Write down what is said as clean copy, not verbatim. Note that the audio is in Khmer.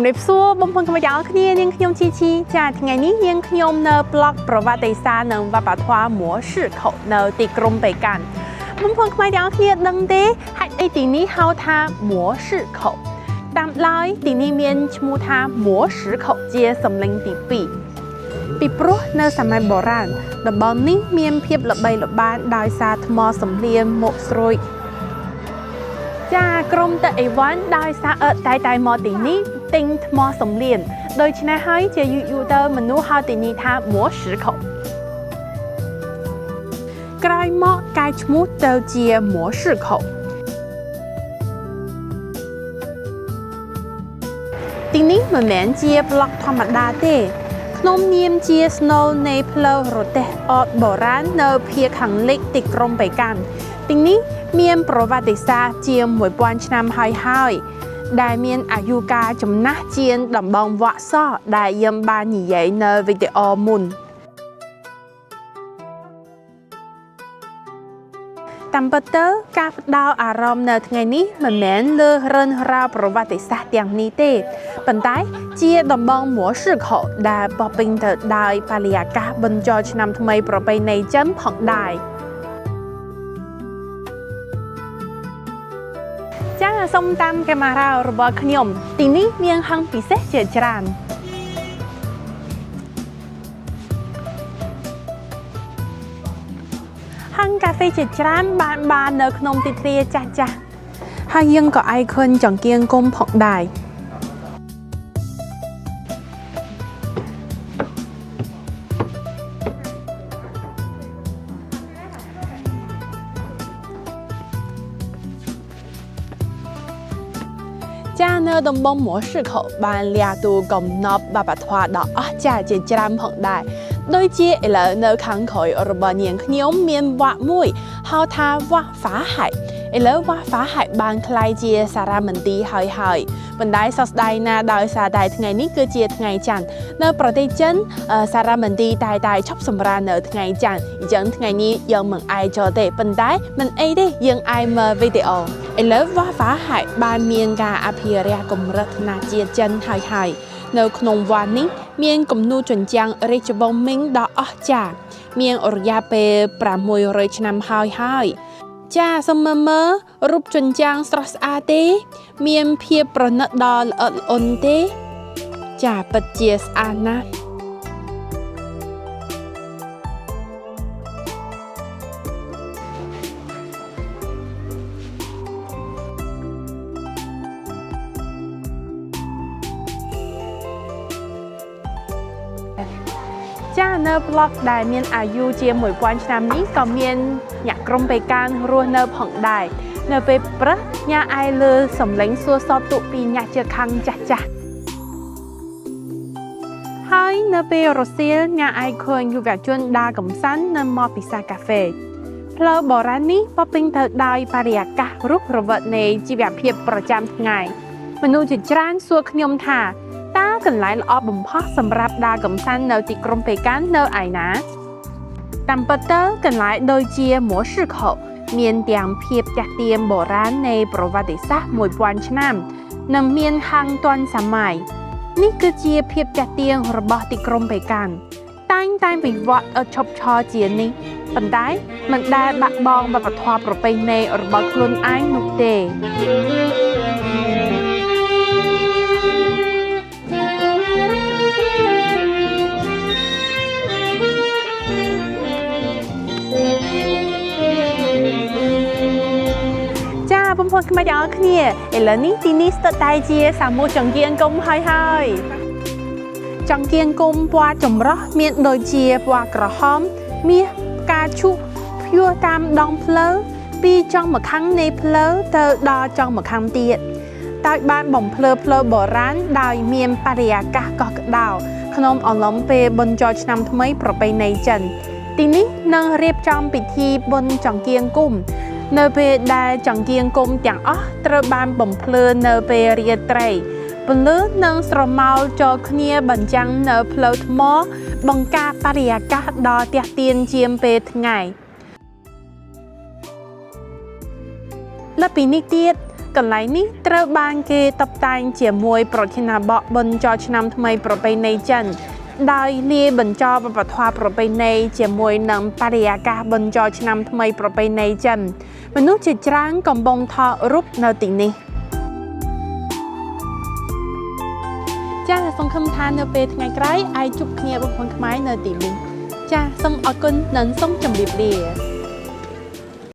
ជំរាបសួរបងប្អូនខ្មែរទាំងអស់គ្នានាងខ្ញុំជីជីចាថ្ងៃនេះនាងខ្ញុំនៅប្លុកប្រវត្តិសាស្ត្រនិងវប្បធម៌模式口នៅទីក្រុងប៉េកាំងបងប្អូនខ្មែរទាំងអស់គ្នាដឹងទេហេតុអីទីនេះហៅថា模式口តាមឡើយទីនេះមានឈ្មោះថា模式口ជាសម្លេងទី2ពីព្រោះនៅសម័យបុរាណតំបន់នេះមានភាពល្បីល្បាញដោយសារថ្មសម្លៀមមកស្រួយ ចាក្រុមទៅអីវ៉ាន់ដោយសារអឺតែតែមកទីនេះទិញថ្មសំលៀនដូច្នេះហើយជាយូរយូរទៅមនុស្សហៅទីនេះថា模石口ក្រោយមកកែឈ្មោះទៅជា模式口ទីនេះមិនមែនជាប្លុកធម្មតាទេក្នុងនាមជាស្នូលនៃផ្លូវរទេះអតបុរាណនៅភាគខាងលិចទីក្រុងប៉េកាំងទីនេះមានប្រវត្តិសាស្ត្រជាង1000ឆ្នាំហើយហើយដែលមានអាយុកាលចំណាស់ជាងតំបន់វ៉ាក់សដែលយើងបាននិយាយនៅវីដេអូមុនតាមពិតទៅការផ្ដោតអារម្មណ៍នៅថ្ងៃនេះមិនមែនលើរឿងរ៉ាវប្រវត្តិសាស្ត្រទាំងនេះទេប៉ុន្តែជាតំបន់模式口ដែលពោពេញទៅដោយបរិយាកាសបញ្ចូលឆ្នាំថ្មីប្រពៃណីចិនផងដែរចាសូមតាមកាមេរ៉ារបស់ខ្ញុំទីនេះមានហាងពិសេសជាច្រើនហាងកាហ្វេជាច្រើនបានបាននៅក្នុងទីធ្លាចាស់ចាស់ហើយយើងក៏អាចឃើញចង្គៀងគុំផងដែរចានៅតំបន់模式口បានលះទូកំណប់វប្បធម៌ដ៏អស្ចារ្យជាច្រើនផងដែរដូចជាឥឡូវនៅខាងក្រោយរបស់នាងខ្ញុំមានវត្តមួយហៅថាវត្តហ្វាហៃឥឡូវវត្តហ្វាហៃបានក្លាយជាសារមន្ទីរហើយហើយប៉ុន្តែសោកស្ដាយណាស់ដោយសារតែថ្ងៃនេះគឺជាថ្ងៃច័ន្ទនៅប្រទេសចិនសារមន្ទីរតែតែឈប់សម្រាកនៅថ្ងៃច័ន្ទអញ្ចឹងថ្ងៃនេះយើងមិនអាចចូលទេប៉ុន្តែមិនអីទេយើងអាចមើលវីដេអូឥឡូវវត្តហ្វាហៃបានមានការអភិរក្សកម្រិតថ្នាក់ជាតិចិនហើយហើយនៅក្នុងវត្តនេះមានគំនូរជញ្ជាំងរាជវង្សមីងដ៏អស្ចារ្យមានរយៈពេល600ឆ្នាំហើយហើយចាសូមមើលមើលរូបជញ្ជាំងស្រស់ស្អាតទេ មានភាពប្រណិតដល់ល្អិតល្អន់ទេ ចាពិតជាស្អាតណាស់ចានៅប្លុកដែលមានអាយុជា1000ឆ្នាំនេះក៏មានអ្នកក្រុមបេកានរស់នៅផងដែរនៅពេលព្រឹកញ៉ាអាយលើសំឡេងសួរសតទុពីអ្នកជិតខាងចាស់ចាស់ហើយនៅពេលរសៀលញ៉ាអាយឃើញយុវជនដើរកំសាន្តនៅមកពិសាកាហ្វេផ្លូវបុរាណនេះពោពេញទៅដោយបរិយាកាសរស់រវើកនៃជីវភាពប្រចាំថ្ងៃមនុស្សជាច្រើនសួរខ្ញុំថាតើកន្លែងល្អបំផុតសម្រាប់ដើរកំសាន្តនៅទីក្រុងប៉េកាំងនៅឯណាតាមពិតទៅកន្លែងដូចជា模式口មានទាំងភាពចាស់ទាមបុរាណនៃប្រវត្តិសាស្ត្រ1000ឆ្នាំនិងមានហាងទាន់សម័យនេះគឺជាភាពចាស់ទាញរបស់ទីក្រុងប៉េកាំងតែងតែវិវត្តឥតឈប់ឈរជានេះប៉ុន្តែមិនដែលបាក់បង់វប្បធម៌ប្រពៃណីរបស់ខ្លួនឯងនោះទេចាបងប្អូនខ្មែរទាំងអស់គ្នាឥឡូវនេះទីនេះស្ទើរតែជាសាមូចង្គៀងគុំហើយហើយចង្គៀងគុំពណ៌ចម្រុះមានដូចជាពណ៌ក្រហមមាសផ្កាឈូកព្យួរតាមដងផ្លូវពីចុងម្ខាងនៃផ្លូវទៅដល់ចុងម្ខាងទៀតដោយបានបំភ្លឺផ្លូវបុរាណដោយមានបរិយាកាសកក់ក្ដៅក្នុងអំឡុងពេលបុណ្យចូលឆ្នាំថ្មីប្រពៃណីចិនទីនេះនឹងរៀបចំពិធីបុណ្យចង្គៀងគុំនៅពេលដែលចង្គៀងគុំទាំងអស់ត្រូវបានបំភ្លឺនៅពេលរាត្រីពន្លឺនិងស្រមោលចូលគ្នាបញ្ចាំងនៅផ្លូវថ្មបង្ការបរិយាកាសដ៏ទាក់ទាញជាងពេលថ្ងៃលើពីនេះទៀត កន្លែងនេះត្រូវបានគេតុបតែងជាមួយប្រធានបទបុណ្យចូលឆ្នាំថ្មីប្រពៃណីចិនដោយលាយបញ្ចូលវប្បធម៌ប្រពៃណីជាមួយនឹងបរិយាកាសបុណ្យចូលឆ្នាំថ្មីប្រពៃណីចិនមនុស្សជាច្រើនកំពុងថតរូបនៅទីនេះចាសសង្ឃឹមថានៅពេលថ្ងៃក្រោយអាចជួបគ្នាបងប្អូនខ្មែរនៅទីនេះចាសសូមអរគុណនិងសូមជម្រាបលា។